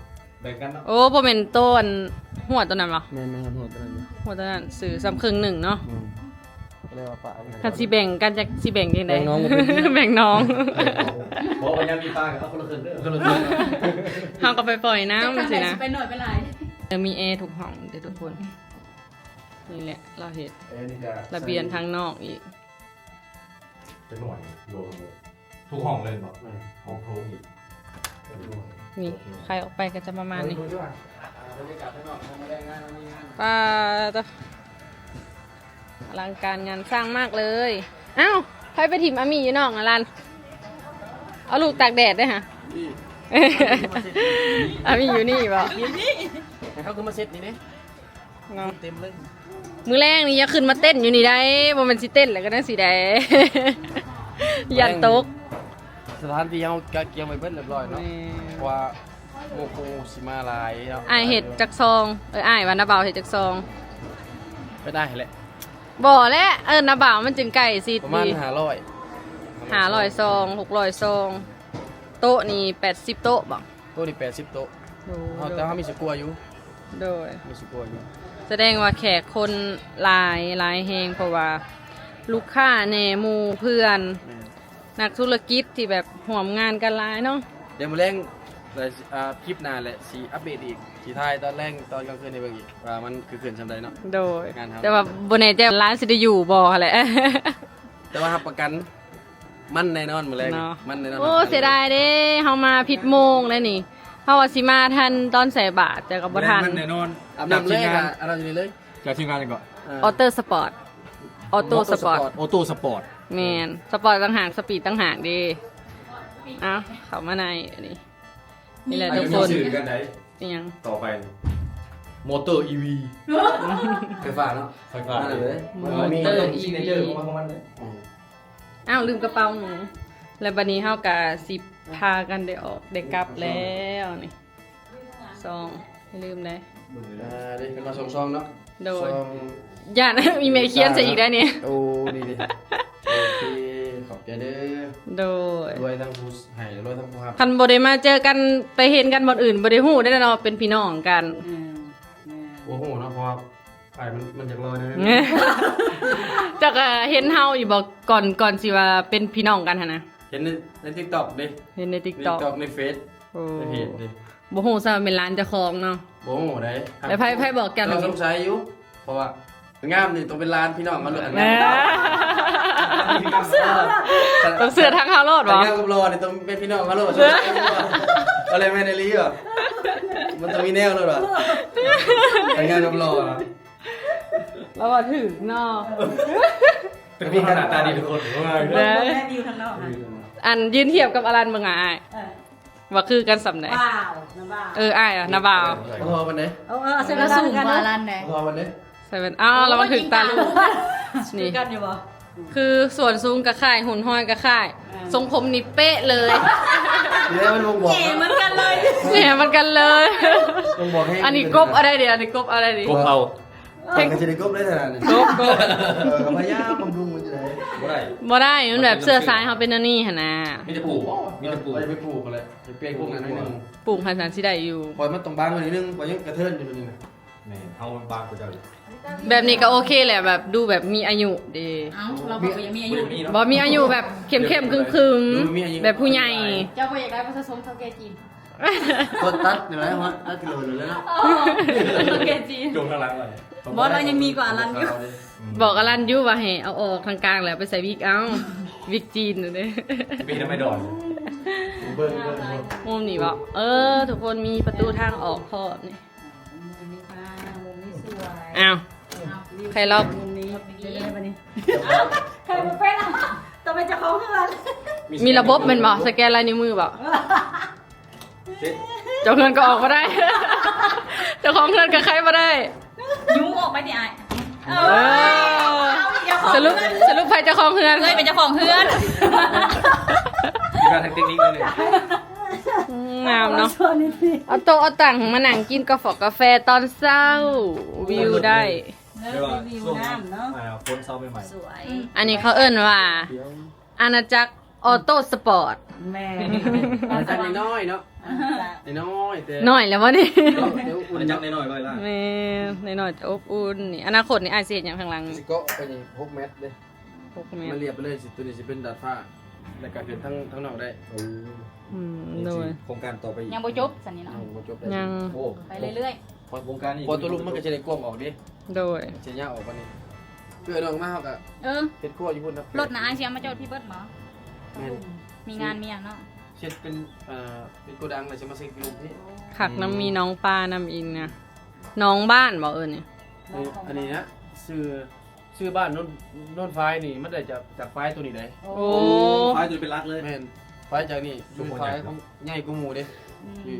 ແບ່ງກັນເນາະ. ໂອ້ ບໍ່ແມ່ນໂຕອັນຮົ້ວໂຕນັ້ນບໍ່? ແມ່ນໆ ຮົ້ວໂຕນັ້ນ ຮົ້ວໂຕນັ້ນ ຊື້ຊ້ຳເຄິ່ງໜຶ່ງເນາະ. ອືມ ກໍເລີຍວ່າປະ ຄັນຊິແບ່ງກັນ ຈັກຊິແບ່ງຈັ່ງໃດ? ແບ່ງໜອງບໍ່ເປັນ ແບ່ງໜອງ. ບໍ່ ວ່າຍາມມີປາກໍເອົາຄົນລະເຄິ່ງເດີ ຄົນລະເຄິ່ງ. ເຮົາກໍໄປປ່ອຍນ້ຳຊີ້ນະ ໄປໜ້ອຍໄປຫຼາຍ. ເອີ ມີແອທຸກຫ້ອງເດີທຸກຄົນ. ນີ້ແຫຼະລາວເຮັດ ແອນີ້ກໍ ລະບຽງທາງນອກອີກ. ເປັນໜ່ວຍ ລວມເລີຍ ທຸກຫ້ອງເລີຍບໍ່? ແມ່ນ ຫ້ອງໂຖງອີກ ເປັນໜ່ວຍ. ນີ້ ໂອເຄ ໄຂອອກໄປກໍຈະປະມານນີ້. ເບິ່ງດູວ່າ ອ່າ ບັນຍາກາດຂ້າງນອກ ທາງມາແລງງານ ມີງານ ປາໂຕ ອະລັງການງານສ້າງມາກເລີຍ. ອ້າວ ໃຜໄປຖິ້ມອາມີຢູ່ນອກນະ ຫຼັນ? ເອົາລູກຕາກແດດເດ້ຫະ. ອາມີຢູ່ນີ້ບໍ່? ຢູ່ນີ້ ໃຫ້ເຂົາຂຶ້ນມາເຊັດນີ້ເດ້. ເນາະ ເຕັມເລີຍ. ມື້ແລງນີ້ຢ່າຂຶ້ນມາເຕັ້ນຢູ່ນີ້ໄດ໋ ບໍ່ແມ່ນຊິເຕັ້ນແລ້ວກໍຈັ່ງຊີ້ໄດ໋ ຢ້ານຕົກ. ສະຖານທີ່ເຮົາກະກຽມໄວ້ເບິດຮຽບຮ້ອຍເນາະ. ແມ່ນ ເພາະວ່າໝູ່ຄູ່ຊິມາຫຼາຍເນາະ. ອ້າຍເຮັດຈັກຊອງ? ເອີ ອ້າຍວ່າ ນ້າບ່າວເຮັດຈັກຊອງ? ເປັນອ້າຍແຫຼະ. ບໍ່ແຫຼະ ເອີ ນ້າບ່າວມັນຈຶ່ງໃກ້ຊິ ປະມານຫ້າຮ້ອຍ ຫ້າຮ້ອຍຊອງ ຫົກຮ້ອຍຊອງ. ໂຕະນີ້ແປດສິບໂຕະບໍ່? ໂຕະນີ້ແປດສິບໂຕະ. ໂດຍ ເຮົາ ແຕ່ເຮົາມີຊິກວ່າຢູ່. ໂດຍ ມີຊິກວ່າຢູ່. ສະແດງວ່າແຂກຄົນຫຼາຍ ຫຼາຍແຮງ ເພາະວ່າລູກຄ້າແດ່ ໝູ່ເພື່ອນ ແມ່ນ ນັກທຸລະກິດທີ່ແບບຮ່ວມງານກັນຫຼາຍເນາະ. ດຽວມື້ແລງ ອາ ຄລິບໜ້າແຫຼະ ຊິອັບເດດອີກ ຊິຖ່າຍຕອນແລງ ຕອນກາງຄືນໃຫ້ເບິ່ງອີກ ວ່າມັນຄືຄືນຊ່ຳໃດເນາະ. ໂດຍ ງານເຮົາ ແຕ່ວ່າບໍ່ແນ່ໃຈວ່າຫຼານຊິໄດ້ຢູ່ບໍ່ຫັ້ນແຫຼະ ແຕ່ວ່າຮັບປະກັນ ມັນແນ່ນອນມື້ແລງເນາະ ມັນແນ່ນອນ. ໂອ້ ເສຍດາຍເດ້ ເຮົາມາຜິດໂມງແລ້ວນີ້ ເຮົາວ່າຊິມາທັນຕອນໃສ່ບາດ ແຕ່ກໍບໍ່ທັນ. ມັນແນ່ນອນ ອາບນ້ຳເລີຍ ຈາກທີມງານ ຈາກທີມງານຫຍັງເກາະ? ເອີ ອໍໂຕ້ສະປອດ ອໍໂຕ້ສະປອດ ອໍໂຕ້ສະປອດ. ແມ່ນ ສະປອດຕ່າງຫາກ ສະປີດຕ່າງຫາກເດ້. ເອົ້າ ເຂົ້າມາໃນອັນນີ້ ນີ້ແຫຼະທຸກຄົນ. ຊື່ກັນໄດ໋ ອີຫຍັງ? ຕໍ່ໄປນີ້ ມໍເຕີອີວີ ໄຟຟ້າເນາະ ໄຟຟ້າ. ມາເລີຍ ມໍເຕີອີວີ ຂອງມັນເລີຍ. ອ້າວ ລືມກະເປົາໜູ ແລ້ວບັດນີ້ເຮົາກະຊິພາກັນໄດ້ອອກໄດ້ກັບແລ້ວນີ້. ຊອງ ຢ່າລືມເດ້ ອ່າ ເດ້ ເປັນວ່າສອງຊອງເນາະ. ໂດຍ ຊອງ ຢ້ານມີແມ່ຂຽນໃສ່ອີກໄດ໋ນີ້. ໂອ້ ນີ້ເດ້ ໂອເຄ ຂອບໃຈເດີ. ໂດຍ ລວຍທັງຜູ້ໃຫ້ ລວຍທັງຜູ້ຮັບ. ຄັນບໍ່ໄດ້ມາເຈີກັນ ໄປເຫັນກັນບ່ອນອື່ນ ບໍ່ໄດ້ຮູ້ເດ້ເນາະ ເປັນພີ່ນ້ອງກັນ. ແມ່ນ ແມ່ນ ບໍ່ຮູ້ເນາະ ເພາະວ່າ ອ້າຍມັນ ມັນຢາກຫຼໍ່ແນວນັ້ນ. ເຈົ້າກໍເຫັນເຮົາຢູ່ບໍ່ ກ່ອນ ກ່ອນຊິວ່າເປັນພີ່ນ້ອງກັນຫັ້ນນະ? ເຫັນໃນ ໃນຕິກຕັອກເດ້ ເຫັນໃນຕິກຕັອກ ໃນເຟສ ໂອ້ ໃນເພຈເດ້. ບໍ່ຮູ້ຊ້ຳວ່າແມ່ນຫຼານເຈົ້າຂອງເນາະ. ບໍ່ຮູ້ໃດ໋ ແລ້ວໃຜ ໃຜບອກເຈົ້າ? ກໍສົງໄສຢູ່ ເພາະວ່າງາມນີ້ຕ້ອງເປັນຫຼານພີ່ນ້ອງເຮົາໂລດ. ຕ້ອງເຊື່ອ ຕ້ອງເຊື່ອທາງເຮົາໂລດບໍ່? ງາມກັບຫຼໍ່ນີ້ຕ້ອງເປັນພີ່ນ້ອງເຮົາໂລດ. ເອົາແລ້ວແມ່ນອີ່ຫຼີບໍ່? ມັນຕ້ອງມີແນວໂລດບໍ່? ງາມກັບຫຼໍ່ ລາວວ່າຖືກເນາະ. ເປັນຄົນໜ້າຕາດີທຸກຄົນ. ເບິ່ງ ເບິ່ງແມ່ນຢູ່ທາງນອກຫັ້ນ ອັນຢືນທຽບກັບອາລັນເບິ່ງ ອ້າຍ ເອີ ວ່າຄືກັນສ່ຳໃດ? ບ່າວ ນ້າບ່າວ ເອີ ອ້າຍ ນ້າບ່າວ ບໍ່ທໍ່ປານໃດ. ເອີ ເອີ ໃສ່ແວ່ນຕາຄືກັນເນາະ ບໍ່ທໍ່ປານໃດ. ໃສ່ແວ່ນ ອ້າວ ລະວັງຖືກຕາລູກ. ນີ້ຄືກັນຢູ່ບໍ່? ຄືສ່ວນສູງກໍຄ້າຍ ຮຸ່ນຮອຍກໍຄ້າຍ ອ່າ ຊົງຜົມນີ້ເປະເລີຍ. ແລ້ວມັນບົ່ງບອກ ແກ່ເນາະ ເໝືອນກັນເລີຍ ແກ່ເໝືອນກັນເລີຍ. ບົ່ງບອກແຮງ ອັນນີ້ກົບເອົາໄດ້ເດ ອັນນີ້ກົບເອົາໄດ້ເດ ກົບເອົາ ເອີ ກໍຊິໄດ້ກົບໄດ້ຂະໜາດນັ້ນ ກົບ ກົບ ເອີ ກໍພະຍາຍາມບຳລຸງມັນຈະໄດ້ ບໍ່ໄດ້ ບໍ່ໄດ້ ມັນແບບເຊື້ອສາຍເຮົາເປັນແນວນີ້ຫັ້ນນະ. ມີແຕ່ປູກ ມີແຕ່ປູກ ເອີ ໄປປູກຫັ້ນແຫຼະ ໄປປ່ຽນພວກນັ້ນໜ້ອຍໜຶ່ງ ປູກຫັ້ນນະຊິໄດ້ຢູ່. ຂ້ອຍມັນຕ້ອງບາງກວ່າໜ້ອຍໜຶ່ງ ຂ້ອຍຍັງກະເທີນຢູ່ດຽວນີ້ນະ. ແມ່ນ ເຮົາມັນບາງກວ່າເຈົ້າອີກ. ແບບນີ້ກໍໂອເຄແຫຼະ ແບບດູແບບມີອາຍຸເດ. ເອົ້າ ລາວບໍ່ຢາກມີອາຍຸ ບໍ່ມີອາຍຸ ແບບເຂັ້ມໆ ຄຶມໆ ແບບຜູ້ໃຫຍ່. ເຈົ້າບໍ່ຢາກໄດ້ປະຊາຊົນເຖົ້າແກ່ຈີນ ກໍຕັດນີ້ແຫຼະ ຕັດກິໂລນີ້ແຫຼະເນາະ ເຖົ້າແກ່ຈີນ ໂຈງທາງຫຼັງໄວ້. ບໍ່ ລາວຍັງມີກວ່າອາລັນຢູ່. ບອກອາລັນຢູ່ວ່າໃຫ້ເອົາອອກທາງກາງແລ້ວໄປໃສ່ວິກເອົາ ວິກຈີນນັ້ນເດ້ ໄປເຮັດໃນໄມ້ດອນ. ເບິ່ງ ມຸມນີ້ບໍ່? ເອີ ທຸກຄົນມີປະຕູທາງອອກພ້ອມນີ້. ມຸມນີ້ຄ່ະ ມຸມນີ້ສວຍ. ອ້າວ ອ້າວ ໃຜລັອກ? ມຸມນີ້ ເປັນຈັ່ງໃດບັດນີ້? ອ້າວ ໃຜບໍ່ເປັນ ຕ້ອງເປັນເຈົ້າຂອງເຮືອນ. ມີລະບົບແມ່ນບໍ່? ສະແກນລາຍນິ້ວມືບໍ່? ເຈັບ ເຈົ້າເຮືອນກໍອອກບໍ່ໄດ້ ເຈົ້າຂອງເຮືອນກໍໄຂບໍ່ໄດ້. ຍຸງອອກໄປຕິອ້າຍ. ເອີ ເອີ ເອົາອີກແລ້ວ ສະຫຼຸບ ເຈົ້າຂອງເຮືອນ ສະຫຼຸບໃຜເຈົ້າຂອງເຮືອນ? ເອື້ອຍເປັນເຈົ້າຂອງເຮືອນ. ການທາງເຕັກນິກນີ້ ງາມເນາະ ເອົາໂຕະເອົາຕັ່ງມານັ່ງກິນກາຟອກກາແຟຕອນເຊົ້າ ວິວໄດ້. ເລີຍ ແບບວ່າ ວິວ ຊ່ວງ ນ້ຳເນາະ ອ່າ ຝົນເຊົາໃໝ່ໆ ສວຍ. ອັນນີ້ເຂົາເອີ້ນວ່າ ອານາຈັກ ອໍໂຕ້ສະປອດ. ແມ່ນ ອານາຈັກນ້ອຍໆເນາະ ນ້ອຍໆ ແຕ່ ນ້ອຍແລ້ວບໍ່ນີ້? ເນາະ ແຕ່ອົບອຸ່ນ ອານາຈັກນ້ອຍໆ ຮ້ອຍລ້ານ. ແມ່ນ ນ້ອຍໆ ແຕ່ອົບອຸ່ນ. ນີ້ອະນາຄົດນີ້ອ້າຍຊິເຮັດຫຍັງທາງຫຼັງ? ຊິເກາະໄປນີ້ຫົກແມັດເດ້ ຫົກແມັດ ມັນລຽບໄປເລີຍ. ຊິ ໂຕນີ້ຊິເປັນດາດຟ້າ ແລ້ວກໍຂຶ້ນທາງ ທາງນອກໄດ້. ໂອ້ ອືມ ໂດຍ ໂຄງການຕໍ່ໄປອີກ ຍັງບໍ່ຈົບຊັ້ນນີ້ເນາະ ຍັງບໍ່ຈົບ ຍັງ ໂອ້ ໄປເລື້ອຍໆ ໂຄງການນີ້ ເພາະໂຕລຸ່ມມັນກໍຈະໄດ້ກວ້າງອອກເດ້. ໂດຍ ຊິຍາວອອກກວ່ານີ້ ຄືອອກມາເຮົາກໍ ເອີ ເຮັດຄົວຢູ່ພຸ້ນນະ. ລົດນະອ້າຍຊິເອົາມາຈອດພີ້ເບິດບໍ່? ແມ່ນ ມີງານມີຫຍັງເນາະ ເຮັດເປັນ ເອີ ເປັນໂກດັງ ແລ້ວຊິມາເຊັກຢູ່ລຸ່ມພີ້. ຄັກນຳ ອືມ ມີໜອງປານຳອີກນະ ໜອງບ້ານບໍ່ເອີ້ນນີ້? ເອີ ອັນນີ້ນະ ຊື່ ຊື່ບ້ານໂນນ ໂນນຝາຍນີ້ ມັນໄດ້ຈາກ ຈາກຝາຍໂຕນີ້ເດ້. ໂອ້ ໂອ້ ຝາຍໂຕນີ້ເປັນຫຼັກເລີຍ. ແມ່ນ ຝາຍຈາກນີ້ ຝາຍຂອງໃຫຍ່ກວ່າໝູ່ເດ້. ອືມ ຢູ່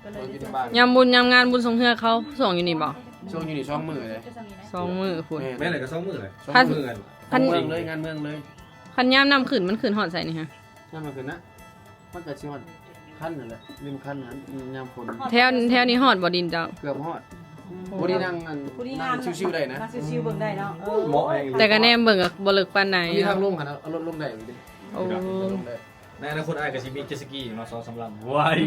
ກໍເລີຍ ຢູ່ໃນບ້ານ ຍາມບຸນຍາມງານ ບຸນຊ່ວງເຮືອເຂົາຊ່ວງຢູ່ນີ້ບໍ່? ຊ່ວງຢູ່ນີ້ສອງມື້ເດ້ ສອງມື້ພຸ້ນ. ແມ່ນ ແມ່ນແຫຼະ ກໍສອງມື້ແຫຼະ ສອງມື້ ຄັນ ເມືອງເລີຍ ງານເມືອງເລີຍ. ຄັນຍາມນ້ຳຂຶ້ນ ມັນຂຶ້ນຮອດໃສນີ້ຮະ? ຍາມນ້ຳຂຶ້ນນະ ມັນກໍຊິຮອດຄັນນັ້ນແຫຼະ ລິມຄັນນັ້ນ ຍາມຝົນ. ແຖວ ແຖວນີ້ຮອດບໍ່ດິນເຈົ້າ? ເກືອບຮອດ. ອືມ ພໍດີນັ່ງ ອັນ ພໍດີ ນັ່ງຊິວໆໄດ້ນະ ນັ່ງຊິວໆເບິ່ງໄດ້ເນາະ. ເອີ ເໝາະແຮງ ແຕ່ກໍແນມເບິ່ງກໍບໍ່ເລິກປານໃດ. ມີທາງລົງຫັ້ນ ເອົາລົດລົງໄດ້ຢູ່ເດ້. ໂອ້ ລົດລົງໄດ້. ໃນອະນາຄົດອ້າຍກໍຊິມີເຈັດສະກີອີກເນາະ ສອງສາມລຳ. ວ້າຍ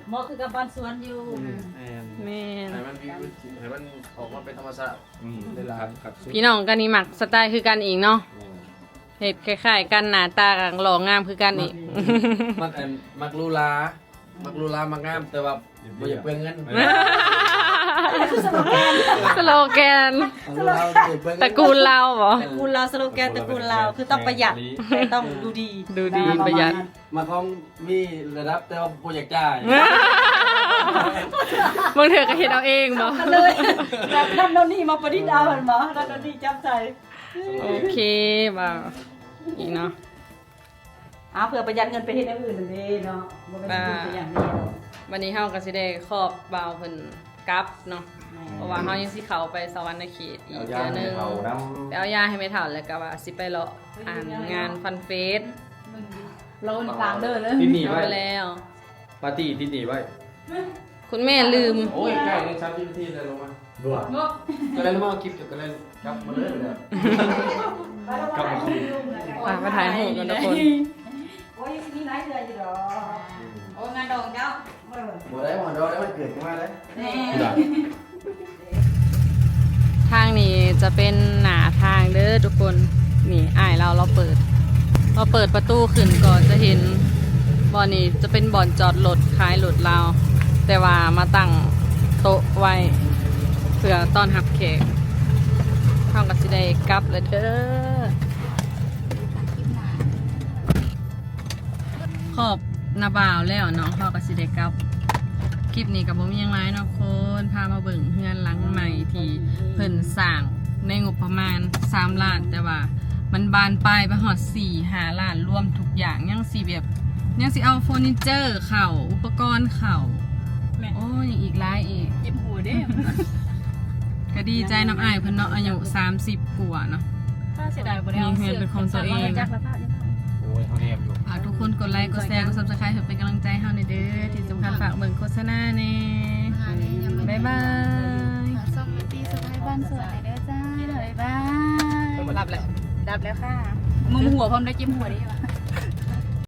ເໝາະຄືກັບບ້ານສວນຢູ່. ອືມ ແມ່ນ ແມ່ນ ໃຫ້ມັນ ໃຫ້ມັນອອກມາເປັນທຳມະຊາດ. ອືມ ເວລາ ພີ່ນ້ອງກັນນີ້ມັກສະໄຕຄືກັນອີກເນາະ. ແມ່ນ ເຮັດຄ້າຍໆກັນ ໜ້າຕາກໍຫຼໍ່ງາມຄືກັນອີກ. ມັກ ມັກ ອັນ ມັກຫຼູຫຼາ ມັກຫຼູຫຼາ ມັກງາມ ແຕ່ວ່າບໍ່ຢາກເປືອງເງິນ. ສະໂລແກນ ສະໂລແກນ ຕະກູນລາວບໍ່? ຕະກູນລາວ ສະໂລແກນຕະກູນລາວ ຄືຕ້ອງປະຢັດ ແຕ່ຕ້ອງດູດີ ດູດີ ປະຢັດ. ມັກຂອງມີລະດັບ ແຕ່ວ່າບໍ່ຢາກຈ່າຍ. ບາງເທື່ອກໍເຮັດເອົາເອງບໍ່? ເອົາກັນເລີຍ ແບບນັ້ນໂນ່ນນີ້ມາປະດິດເອົາຫັ້ນບໍ່? ນັ້ນໂນ່ນນີ້ຈັບໃສ່. ໂອເຄ ບ່າວ ອີກເນາະ. ອ້າວ ເພື່ອປະຢັດເງິນໄປເຮັດຢ່າງອື່ນນັ້ນເດ້ເນາະ ບໍ່ແມ່ນຊິປະຢັດຢ່າງດຽວ. ບາດນີ້ເຮົາກໍຊິໄດ້ຂອບບ່າວເພິ່ນກັບເນາະ ແມ່ນ ເພາະວ່າເຮົາຍັງຊິເຂົ້າໄປສະຫວັນນະເຂດອີກເທື່ອໜຶ່ງ ໄປເອົາຢາໃຫ້ແມ່ເຖົ້າ ແລ້ວກໍວ່າຊິໄປເລາະ ອັນ ງານຟັນເຟສ. ລາວນີ້ຕາມເດີເລີຍ ຕິດໜີ້ໄວ້ ແລ້ວ ປາຕີ້ຕິດໜີ້ໄວ້. ຄຸນແມ່ລືມ. ໂອ້ຍ ໃກ້ເລີຍ ສາມສິບນາທີແລ້ວ ລົງມາ. ບໍ່ ກໍເລີຍມາເອົາຄລິບ ກໍເລີຍກັບມາເລີຍ. ກັບມາ ອ່ະ ມາຖ່າຍຮູບກັນທຸກຄົນ. ໂອ້ຍ ຊິມີຫຼາຍເທື່ອຢູ່ດອກ. ໂອ້ຍ ງານດອງເຈົ້າ. ບໍ່ໄດ້ ງານດອງໄດ້ ວັນເກີດຂຶ້ນມາເດ້. ແມ່ນ. ທາງນີ້ຈະເປັນໜ້າທາງເດີທຸກຄົນ. ນີ້ ອ້າຍລາວ ລາວເປີດ ລາວເປີດປະຕູຂຶ້ນກໍຈະເຫັນ ບ່ອນນີ້ຈະເປັນບ່ອນຈອດລົດຂາຍລົດລາວ ແຕ່ວ່າມາຕັ້ງໂຕະໄວ້ເພື່ອຕ້ອນຮັບແຂກ. ເຮົາກໍຊິໄດ້ກັບແລ້ວເດີ. ຂອບນ້າບ່າວແລ້ວເນາະ ເຮົາກໍຊິໄດ້ກັບ. ຄລິບນີ້ກໍບໍ່ມີຫຍັງຫຼາຍເນາະທຸກຄົນ ພາມາເບິ່ງເຮືອນຫຼັງໃໝ່ທີ່ເພິ່ນສ້າງໃນງົບປະມານສາມລ້ານ ແຕ່ວ່າມັນບານປາຍໄປຮອດສີ່ຫ້າລ້ານ ລວມທຸກຢ່າງ ຍັງຊິແບບ ຍັງຊິເອົາເຟີນີເຈີເຂົ້າ ອຸປະກອນເຂົ້າ ແມ່ນ ໂອ້ຍ ຍັງອີກຫຼາຍອີກ. ເຈັບຫົວເດ້. ກໍດີໃຈນຳອ້າຍເພິ່ນເນາະ ອາຍຸສາມສິບກວ່າເນາະ. ເສຍດາຍບໍ່ໄດ້ເອົາເສື້ອ ມີເຮືອນເປັນຂອງຕົວເອງ ໂອ້ຍ ເຮົາແນມຢູ່ ຝາກທຸກຄົນກົດໄລ ກົດແຊ ກົດ Subscribe ເພື່ອເປັນກຳລັງໃຈເຮົາແດ່ເດີ ທີ່ສຳຄັນຝາກເບິ່ງໂຄສະນາແດ່ ບາຍບາຍ ຝາກຊ່ອງ Beauty Supply ບ້ານສວນແດ່ເດີຈ້າ ບາຍບາຍ ຫຼັບແລ້ວ ດັບແລ້ວຄ່ະ ມຸມຫົວພ້ອມໄດ້ ຈິ້ມຫົວເດ້